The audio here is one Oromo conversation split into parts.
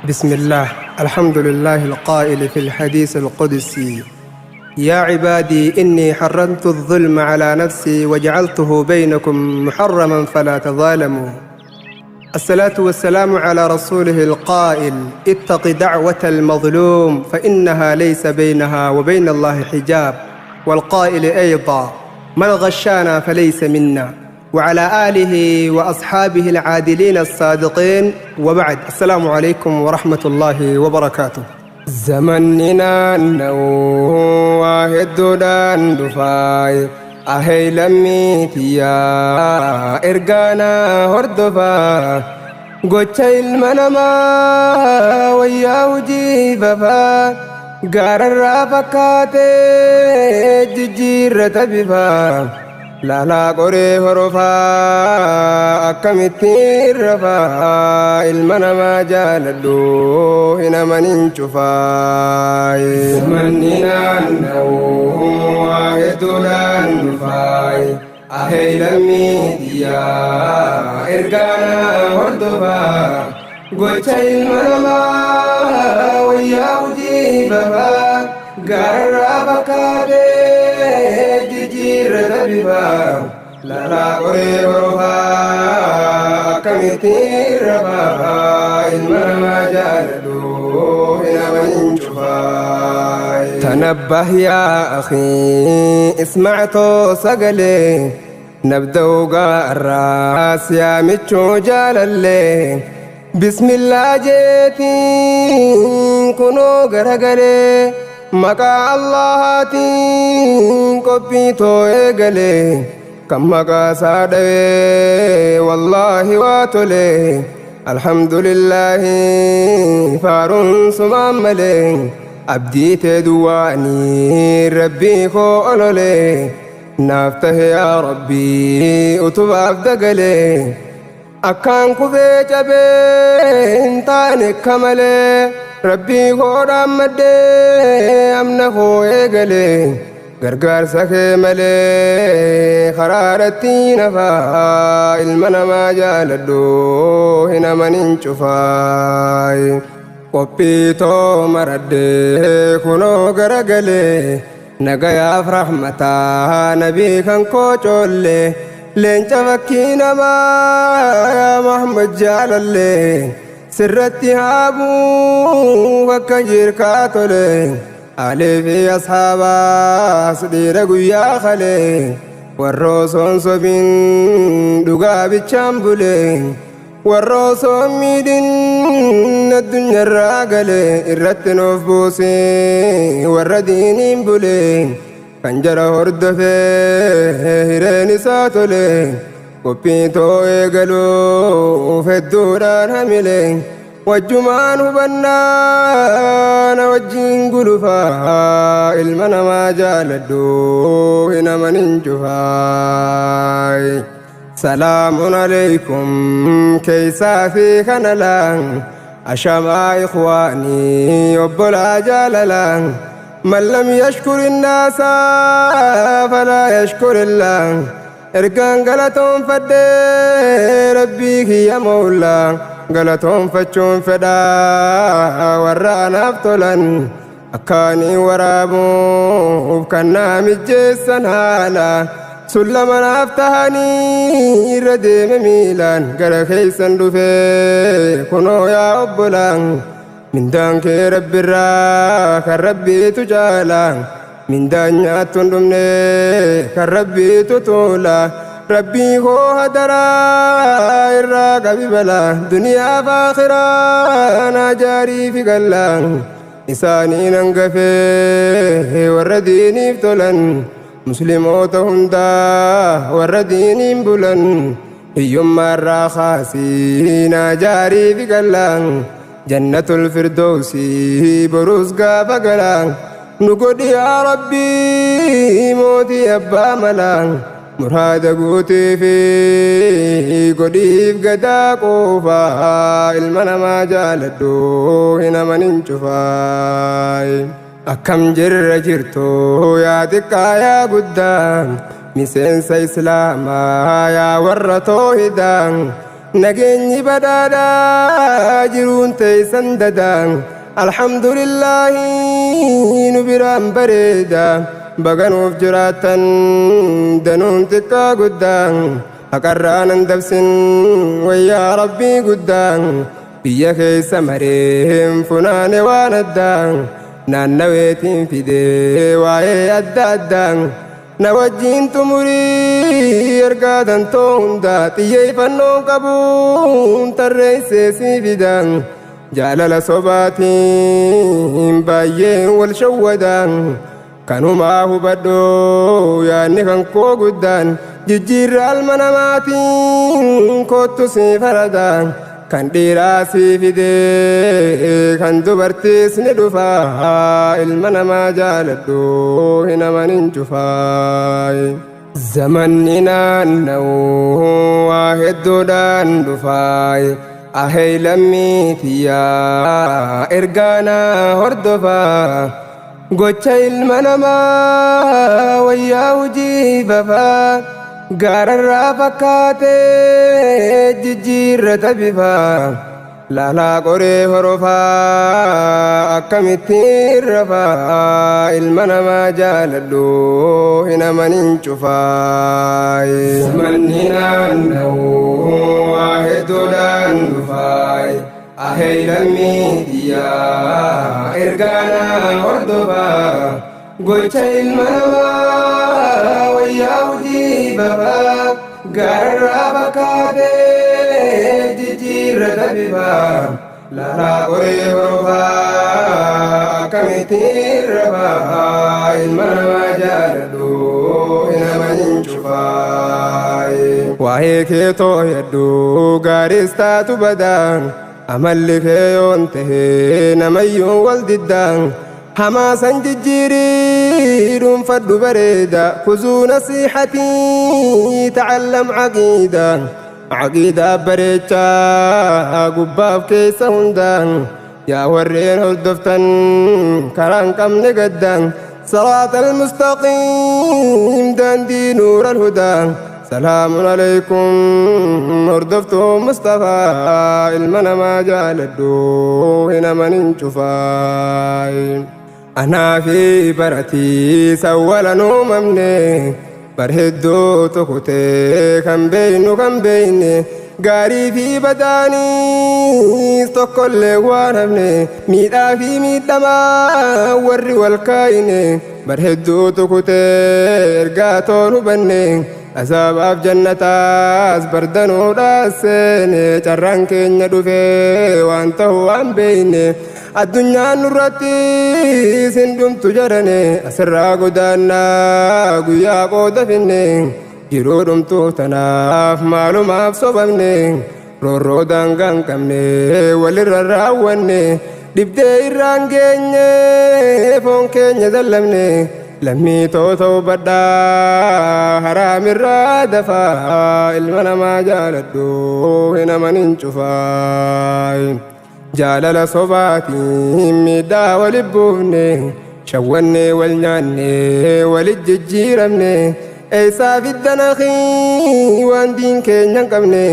بسم الله، الحمد لله القائل في الحديث القدسي: يا عبادي إني حرمت الظلم على نفسي وجعلته بينكم محرما فلا تظالموا. الصلاة والسلام على رسوله القائل: اتق دعوة المظلوم فإنها ليس بينها وبين الله حجاب، والقائل أيضا: من غشانا فليس منا، وعلى آله وأصحابه العادلين الصادقين، وبعد، السلام عليكم ورحمة الله وبركاته. Zamanni naanna'u waa hedduudhaan dhufaaye, ahee lammii tiyyaa ergaanaa hordofaa, gocha ilma namaa wayyaa hojii fafaa, gaararraa fakkaatee jijjiirrata bifaa, laalaa qoree horofaa akkamittiin rafaa, ilma namaa jaaladhu hin amanin cufaaye. Zamanni naanna'u waa hedduudhaan dhufaaye, ahee lammii tiyyaa ergaanaa hordofaa, gocha ilma namaa wayyaa hojii fafaa, gaararraa fakkaatee jijjiirrata bifaa, laalaa qoree horofaa akkamittiin rafaa, ilma namaa jaaladhu hin amanin cufaaye. تنبه يا أخي، اسمع sagalee نبدأ الراس يا مچو جالالlee بسم الله jeetiin kunoo garagalee, maqaa Allahaatiin qophii too eegalee, kan maqaa isaa dhawee wallaahi waa tolee, alhamdulillaahi faaruun sumaan malee, abdii tee duwwaanii rabbii koo ololee, naaf tahe yaa rabbii utubaaf dagalee, akkaan kufee cabee hin taane akka malee, rabbii koo dhaammaddee amna koo eegalee, gargaarsa kee malee karaarratti nafaa, ilma namaa jaaladhu hin amanin cufaay. Qophii too maradhee kunoo garagalee, nagayaaf rahmataa nabii kan koo coollee, leenca fakkii namaa yaa Muhammad jaalallee, sirratti haabuu bakka jirkaa tole, alee fi ashaabaas dhiira guyyaa kalee, warra osoon sobin dhugaa bichaan bulee, warra osoon miidhin addunyaarraa galee, irratti nuuf buusee warra diiniin bulee, kan jara hordofee hireen isaa tole. Qophii too eegaluuf hedduudhaan hamilee, wajjumaan hubannaa na wajjiin gulufaa, ilma namaa jaaladhu hin amanin cufaay. سلام عليكم keessaa fi kanalaan, ashamaa إخواني obbolaa jaalalaan. من لم يشكر الناس فلا يشكر الله. Ergaan galatoonfadhee rabbii kiyya mawlaa galatoonfachuun fedhaa, warra anaaf tolan akkaanii waraabuuf kan naa mijjeessan, haala sullama naaf tahanii irra deeme miilaan gara keeysan dhufee, kunoo yaa obbolaan, mindaan kee rabbirraa kan rabbiitu caalaa, mindaan nyaattu hin dhumne kan rabbiitu tuula. Rabbii koo hadaraa irraa qabi balaa, duniyaa fi akhiraa naa jaarii fi gallaa, isaaniin hangafee warra diiniif tolan, musliimoota hundaa warra diiniin bulan, hiyyummaarraa kaasii naa jaarii fi gallaa, jannatul firdoosi boruus gaafa galaa nu godhi yaa rabbii mootii abbaa malaa, muraada guutii fi godhiif gadaa quufaa, ilma namaa jaaladhu hin amanin cufaay. Akkam jirra jirtu yaa xiqqaa yaa guddaa, miseensa islaamaa yaa warra toohidaa. Nageenyi badhaadhaa jiruun teeysan dadaa. Alhamdulillaahi nu biraan bareeda. Baganuuf jiraattan danuun xiqqaa guddaa. Haqarraa nan dabsin wayyaa rabbii guddaa. Biyya keessa mareen funaane waan addaa. Naannaweetiin fidee waa'ee adda addaa. Na wajjiin xumurii ergaa dantoo hundaa xiyyeeffannoon qabuun tarreessee sii fidaa. Jaalala sobaatiin baay'een wal shawwadaa. Kanumaa hubadhoo yaadni kan koo guddaan jijjiirra alma namaatiin koottu sii faradaa. Kan dhiiraa sii fidee kan dubartiis ni dhufaa. Ilma namaa jaaladhu hin amanin cufaa. Zamanni naanna'u waa hedduudhaan dhufaa. Ahee lammii tiyyaa ergaanaa hordofaa. Gocha ilma namaa wayyaa hojii fafaa. Gaararraa fakkaatee jijjiirrata bifaa. Laalaa qoree horofaa akkamittiin rafaa. Ilma namaa jaaladhu hin amanin cufaa. Zamanni naanna'u waa hedduudhaan dhufaa. Ahee lammii tiyyaa ergaanaa hordofaa. Gocha ilma namaa wayyaa hojii fafaa. Gaararraa fakkaatee jijjiirrata bifaa. Laalaa qoree horofaa akkamittiin rafaa. Ilma namaa jaaladhu hin amanin cufaa. Waa'ee kee tooyadhu gaariis taatu badaa. Amalli kee yoon tahee namayyuu wal diddaa. Hamaasan jijjiirii dhuunfadhu bareeda. Kuzuu nasiihatii ta'allam caqiida. Caqiidaa bareechaa gubbaaf keessa hundaa. Yaa warreen hordoftan karaan qabne gaddaan. صراط المستقيم daandii نور الهدى. سلام عليكم hordoftuu Mustafaa. Ilma namaa jaaladhu hin amanin cufaa. Anaa fi baratii sawwala uumamne bar hedduu tokkotee kan beeynu kan beeyne gaarii fi badaanis tokkollee waan hafne miidhaa fi miidhamaa warri wal kaayine bar hedduu tokkotee ergaa toon hubanne azaabaaf jannataas bardanuudhaas seene carraan keenya dhufee waan ta'u waan beeyne addunyaan nurratti sin dhumtu jedhane asirraa godaannaa guyyaa qooda finne jiruu dhumtuu tanaaf maalumaaf sobamne roorroo daangaa hin qabne walirra raawwanne dhibdee irraan geenye foon keenya zallamne lammii toota hubadhaa haraamirraa dafaa ilma namaa jaaladhu hin amanin cufaa. Jaalala sobaatiin miidhaa wali buufne shawwanne wal nyaanne walit jijjiiramne eessaa fiddan akii waan diin keenya hin qabne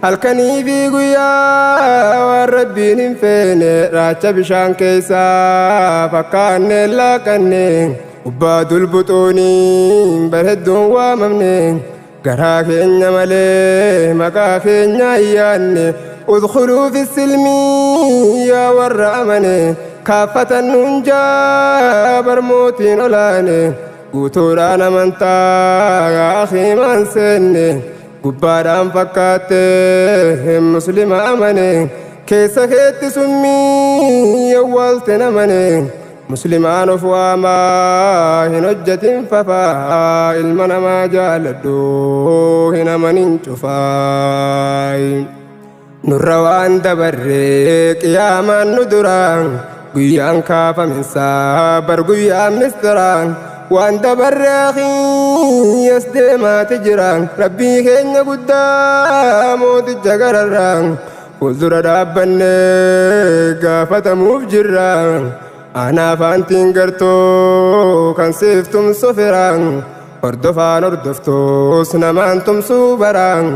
halkanii fi guyyaa waan rabbiin hin feene raacha bishaan keessaa fakkaanne laaqanne gubbaa dulbuxuuniin bar hedduun waamamne garaa keenya malee maqaa keenya ayyaanne udkhuluu fi silmii yaa warra amane kaaffatan hunjaa barmootiin olaane guutuudhaan amantaa yaa akii maan seenne gubbaadhaan fakkaatte muslima amane keessa keetti summii awwaalte namane muslimaan of waamaa hin hojjetin fafaa ilma namaa jaaladhu hin amanin cufaa. Nurra waan dabarree qiyaamaan nu duraan guyyaan kaafaminsaa bar guyyaan mistiraan waan dabarree akii as deemaati jiraan rabbii keenya guddaa mooticha gararraan fuuldura dhaabbannee gaafatamuuf jirraan anaaf aantiin gartoo kan siif tumsu firaan hordofaan hordoftuus namaan tumsuu baraan.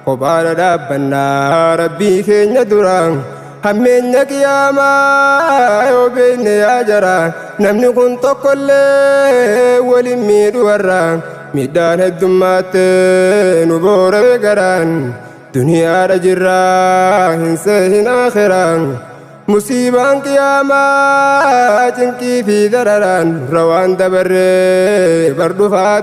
Kophaadha dhaabbannaa Rabbii keenya dura. Hammeenya qiyaamaa yoo beekne yaa jara, namni kun tokkollee waliin miidhu warra. Miidhaan heddummaatte nu boora'e garaan. Duniyaadha jirraa hin seehin akhiraan. Musiibaan qiyaamaa cinqii fi dararaan rawaan dabarree bar dhufaa.